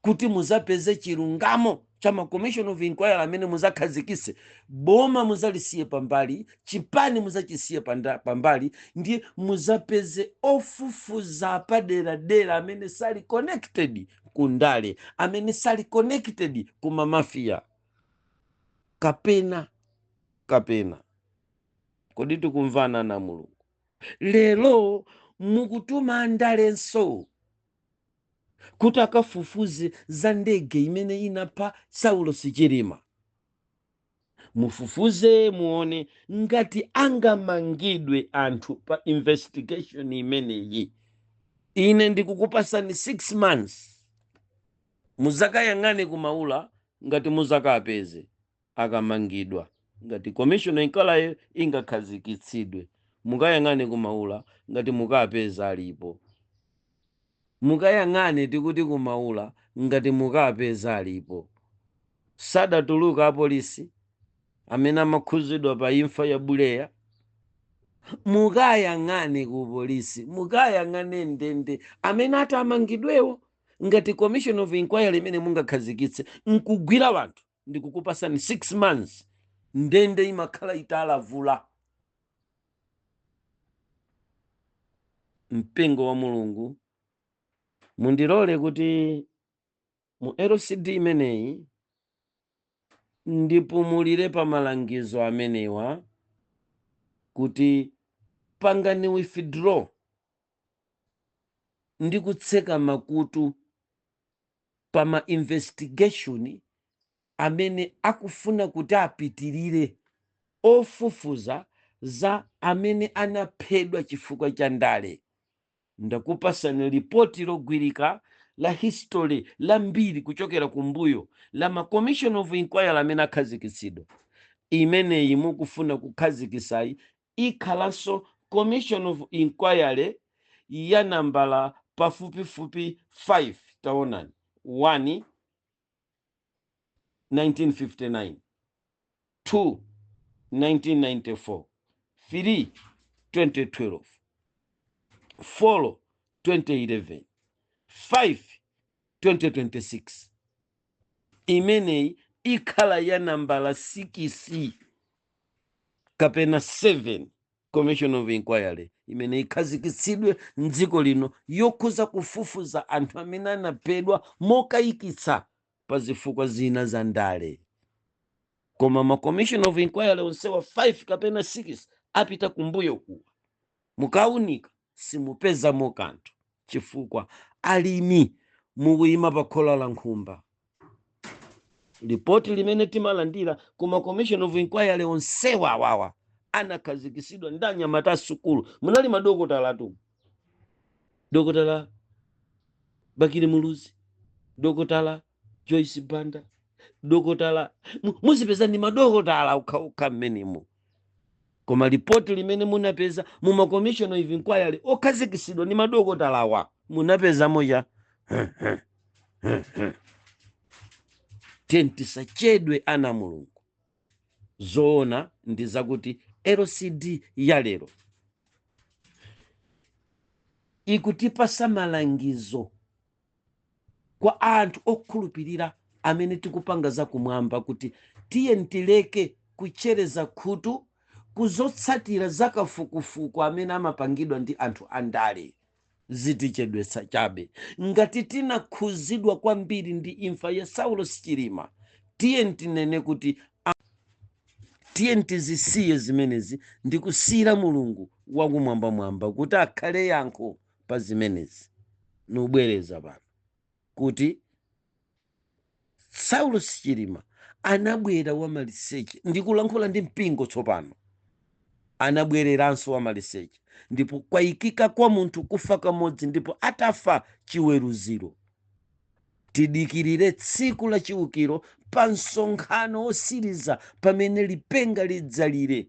kuti muzapeze chilungamo cha ma commission of inquiry amene muzakhazikise. Boma muzalisiye pambali, chipani muzachisiye pambali, ndiye muzapeze ofufuza paderadera amene sali connected ku ndale, amene sali connected ku mamafiya kapena. Kodi tikumvana na Mulungu? Lero mukutuma andalenso kuti akafufuze za ndege imene inapha Saulo Sichilima. Mufufuze muone ngati angamangidwe anthu pa investigation imeneyi. Ine ndikukupasani 6 months, muzakayang'ane kumaula ngati muzakapeze akamangidwa. Ngati commission inkalayo ingakhazikitsidwe, mukayang'ane kumaula ngati mukapeza alipo. Mukayang'ane tikuti kumaula ngati mukapeza alipo. Sadatuluka apolisi amene amakhuzidwa pa imfa ya Buleya. Mukayang'ane ku polisi, mukayang'ane ndende amene atamangidwewo. Ngati commission of inquiry imene mungakhazikitse nkugwira wanthu, ndikukupasani 6 months, ndende imakhala italavula. Mpingo wa Mulungu, mundilole kuti mu LCD imeneyi ndipumulire pa malangizo amenewa kuti Pangani withdraw ndi kutseka makutu pa ma investigation amene akufuna kuti apitirire ofufuza za amene anaphedwa chifukwa cha ndale. Ndakupasani ripoti logwirika la history la mbiri kuchokera kumbuyo la ma commission of inquiry amene akhazikitsidwa. Imeneyi mukufuna kukhazikisayi ikhalanso commission of inquiry ya nambala pafupifupi 5. Taonani: 1, 1959; 2, 1994; 3, 2012; 4, 2011; 5, 2026. Imeneyi ikhala ya nambala 6 kapena 7 commission of inquiry imene ikhazikitsidwe mdziko lino yokhuza kufufuza anthu amene anaphedwa mokayikitsa pa zifukwa zina za ndale. Koma ma commission of inquiry onsewa 5 kapena 6 apita kumbuyo kuwa, mukaunika simupezamo kanthu, chifukwa alimi mukuyima pa khola la nkhumba. Ripoti limene timalandira kuma commission of inquiry onsewa awawa anakhazikitsidwa ndi anyamata asukulu, munali madokotala tu, Dokotala Bakili Muluzi, Dokotala Joyce Banda, dokotala muzipeza ndi madokotala okhaokha mmenemo. Koma ripoti limene munapeza mu ma commission of inquiry okhazikitsidwa ndi madokotalawa, munapezamo cha tiye tisachedwe, ana Mulungu. Zoona ndi zakuti LCD ya lero ikutipasa malangizo kwa anthu okhulupirira amene tikupanga zakumwamba kuti tiye tileke kuchereza khutu kuzotsatira zakafukufuku amene amapangidwa ndi anthu andale. Zitichedwetsa chabe. Ngati tinakhuzidwa kwambiri ndi imfa ya Saulo Chilima, tiye tinene kuti tiye tizisiye zimenezi ndi kusiyira Mulungu wakumwambamwamba kuti akhale yankho pa zimenezi. Nubwereza pano kuti Saulo Chilima anabwera wamaliseche. Ndikulankhula ndi mpingo tsopano. Anabwereranso wamaliseche, ndipo kwayikika kwa munthu kufa kamodzi, ndipo atafa chiweruziro. Tidikirire tsiku la chiukiro pa msonkhano wosiriza pamene lipenga lidzalire.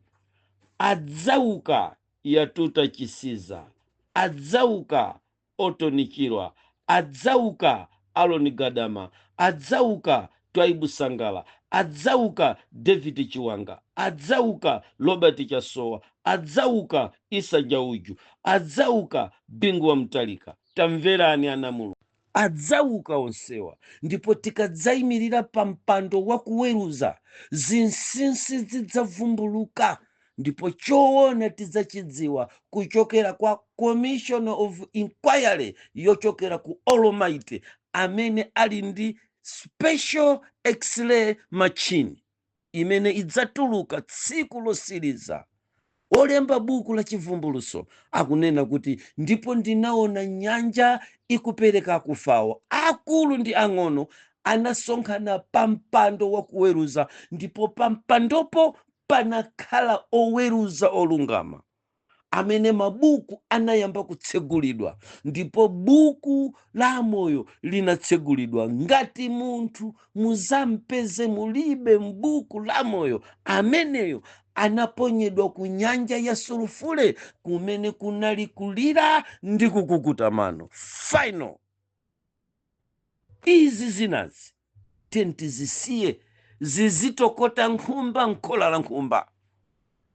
Adzauka Yatuta Chisiza, adzauka Otoni Chirwa, adzauka Aloni Gadama, adzauka Twaibu Sangala, adzauka David Chiwanga, adzauka Robert Chasowa, adzauka Isa Jauju, adzauka Bingu wa Mtalika. Tamverani, ana Mulungu, adzauka onsewa, ndipo tikadzayimirira pa mpando wakuweruza, zinsinsi zidzavumbuluka ndipo choona tidzachidziwa kuchokera kwa commission of inquiry yochokera ku Almighty amene ali ndi special x-ray machine imene idzatuluka tsiku losiriza. Olemba buku la Chivumbuluso akunena kuti, "Ndipo ndinaona nyanja ikupereka akufawo, akulu ndi ang'ono, anasonkhana pa mpando wakuweruza, ndipo pa mpandopo panakhala oweruza olungama, amene mabuku anayamba kutsegulidwa, ndipo buku la moyo linatsegulidwa. Ngati munthu muzampeze mulibe m'buku la moyo, ameneyo anaponyedwa ku nyanja ya sulufule, kumene kunali kulira ndi kukukuta mano." Final. Izi zinazi tizisiye zizitokota nkhumba nkhola la nkhumba.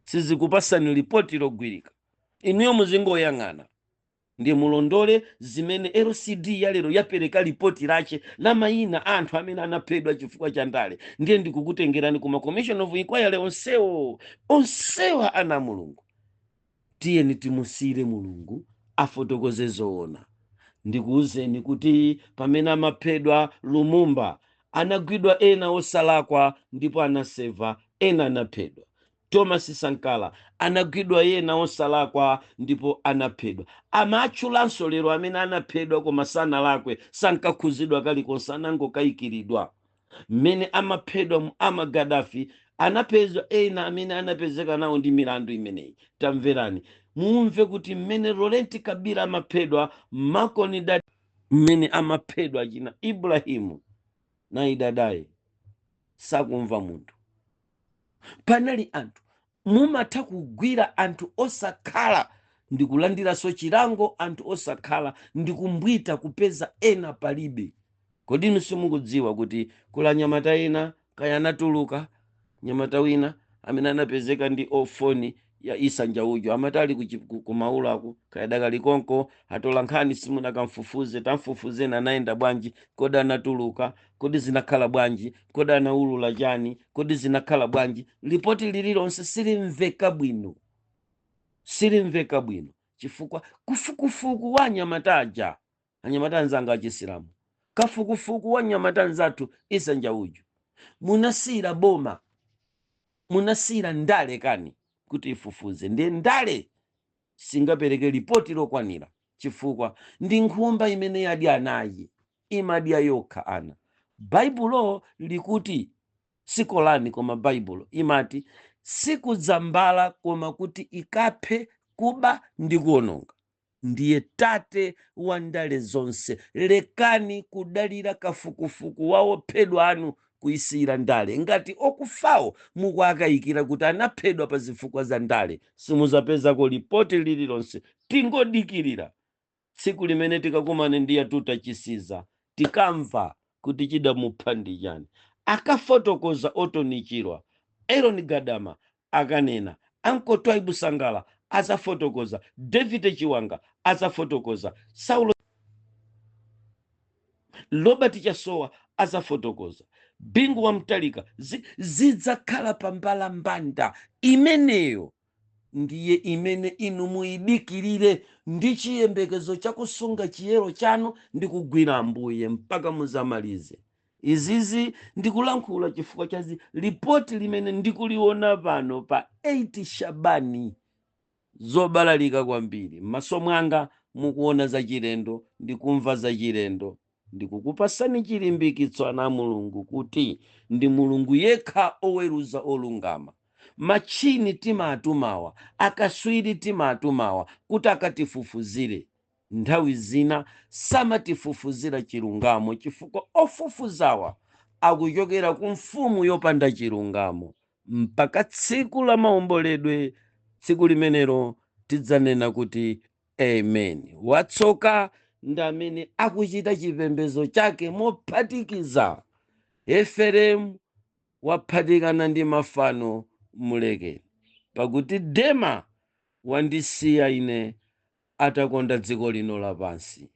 Sizikupasani ripoti logwirika. Inuyo muzingoyang'ana ndiye mulondole zimene LCD ya lero yapereka ripoti lache la mayina a anthu amene anaphedwa chifukwa cha ndale. Ndiye ndikukutengerani kuma commission of inquiry onsewo, onsewa. Ana Mulungu, tiyeni timusiyire Mulungu afotokoze zoona. Ndikuwuzeni kuti pamene amaphedwa Lumumba, anagwidwa ena osalakwa ndipo anaseva, ena anaphedwa. Thomas Sankara anagwidwa yena osalakwa ndipo anaphedwa. Amatchulanso lero amene anaphedwa koma sanalakwe, sankakhuzidwa kalikonse, anangokayikiridwa. Mmene amaphedwa Muammar Gaddafi, anapezwa ena amene anapezeka nawo ndi milandu imeneyi. Tamverani mumve kuti mmene Laurent Kabila amaphedwa, Makoni Dad, mmene amaphedwa china Ibrahimu Naidadaye, sakumva munthu. Panali anthu mumatha kugwira anthu osakhala ndikulandiranso chilango, anthu osakhala ndikumbwita kupeza ena palibe. Kodi inu simukudziwa kuti kula nyamata ena kaya anatuluka? Nyamata wina amene anapezeka ndi ofoni ya Isa Njauju amati ali kumaulako, kaya dakali konko. Atola nkhani simunakamfufuze? Tamfufuzeni, anayenda bwanji? Kodi anatuluka? Kodi zinakhala bwanji? Kodi anaulula chani? Kodi zinakhala bwanji? Lipoti lililonse silimveka bwino, silimveka bwino, chifukwa kufukufuku wa anyamata aja, anyamata anzanga achisilamu, kafukufuku wa anyamata anzathu Isa Njauju munasiyira boma, munasiyira ndale kani kuti ifufuze. Ndiye ndale singapereke lipoti lokwanira, chifukwa ndi nkhumba imene yadya anayi, imadya yokha ana. Baibulo likuti, sikolani, koma Baibulo imati sikudzambala koma kuti ikaphe, kuba ndi kuononga. Ndiye tate wa ndale zonse. Lekani kudalira kafukufuku wa ophedwa anu kuyisiyira ndale. Ngati okufawo mukuakayikira kuti anaphedwa pa zifukwa za ndale, simuzapezako lipoti lililonse. Tingodikirira tsiku limene tikakumane ndi Yatuta Chisiza, tikamva kuti chidamupha ndi chani. Akafotokoza Otoni Chirwa, Aaron Gadama akanena, Anko Twaibu Sangala azafotokoza, David Chiwanga azafotokoza, Saulo Robert Chasowa azafotokoza, Bingu wa Mtalika, zidzakhala pambalambanda. Imeneyo ndiye imene inu muyidikirire ndi chiyembekezo chakusunga chiyero chanu ndi kugwira Ambuye mpaka muzamalize. Izizi ndikulankhula chifukwa cha lipoti limene ndikuliona pano pa 8 Shabani, zobalalika kwambiri. M'maso mwanga mukuona zachilendo, ndikumva zachilendo. Ndikukupasani chilimbikitso, ana a Mulungu, kuti ndi Mulungu yekha oweruza olungama. Machini timatumawa, akaswiri timatumawa kuti akatifufuzire, nthawi zina samatifufuzira chilungamo, chifukwa ofufuzawa akuchokera ku mfumu yopanda chilungamo. Mpaka tsiku la maomboledwe, tsiku limenelo tidzanena kuti amen. Watsoka ndi amene akuchita chipembedzo chake mophatikiza. Efereimu waphatikana ndi mafano, mulekeni, pakuti Dema wandisiya ine atakonda dziko lino lapansi.